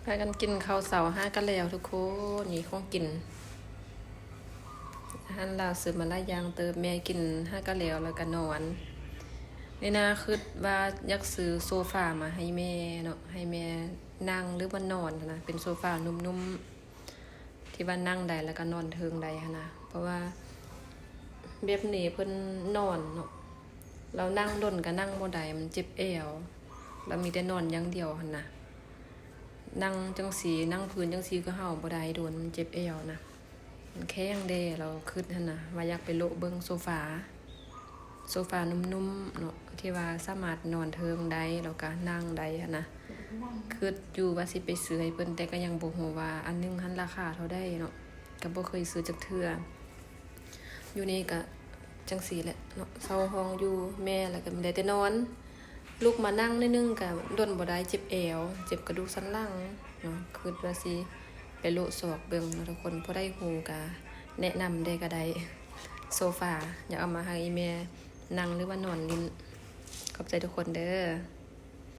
ພາກັນກິນເຂົ້າເຊົ້າຫາກະແລ້ວທຸກຄົນ. ນີ້ຂອງກິນ ອາຫານລາວຊື້ມາຫຼາຍຢ່າງເຕີບ. ແມ່ກິນຫາກະແລ້ວ ແລ້ວກະນອນ. ນີ້ນາ ຄິດວ່າຢາກຊື້ໂຊຟາມາໃຫ້ແມ່ເນາະ ໃຫ້ແມ່ນັ່ງ ຫຼືວ່ານອນຫັ້ນນະ. ເປັນໂຊຟານຸ້ມໆ ທີ່ວ່ານັ່ງໄດ້ ແລ້ວກະນອນເທິງໄດ້ຫັ້ນນະ. ເພາະວ່າແບບນີ້ເພິ່ນນອນເນາະ ແລ້ວນັ່ງດົນກະນັ່ງບໍ່ໄດ້ ມັນເຈັບແອວ. ແລ້ວມີແຕ່ນອນຢ່າງດຽວຫັ້ນນະ. ນັ່ງຈັ່ງຊີ້ ນັ່ງພື້ນຈັ່ງຊີ້ຄືເຮົາບໍ່ໄດ້ດົນ ມັນເຈັບແອວນະ. ມັນແຂງເດ້ ແລ້ວຄິດຫັ້ນນະ ວ່າຢາກໄປໂລະເບິ່ງໂຊຟາ ໂຊຟານຸ້ມໆເນາະ ທີ່ວ່າສາມາດນອນເທິງໄດ້ ແລ້ວກະນັ່ງໄດ້ຫັ້ນນະ. ຄິດຢູ່ວ່າຊິໄປຊື້ໃຫ້ເພິ່ນ ແຕ່ກະຍັງບໍ່ຮູ້ວ່າອັນໜຶ່ງຫັ້ນລາຄາເທົ່າໃດເນາະ ກະບໍ່ເຄີຍຊື້ຈັກເທື່ອ. ຢູ່ນີ້ກະຈັ່ງຊີ້ແຫຼະເນາະ ເຊົ່າຫ້ອງຢູ່ແມ່ ແລ້ວກະໄດ້ແຕ່ນອນ. ລຸກມານັ່ງໜ້ອຍໜຶ່ງກະດົນບໍ່ໄດ້ ເຈັບແອວ ເຈັບກະດູກສັນຫຼັງເນາະ. ຄິດວ່າຊິໄປໂລະຊອກເບິ່ງເນາະທຸກຄົນ ຜູ້ໃດຮູ້ກະແນະນຳແດ່ກະໄດ້. ໂຊຟາ ຢາກເອົາມາໃຫ້ອີ່ແມ່ນັ່ງ ຫຼືວ່ານອນຫຼິ້ນ. ຂອບໃຈທຸກຄົນເດີ.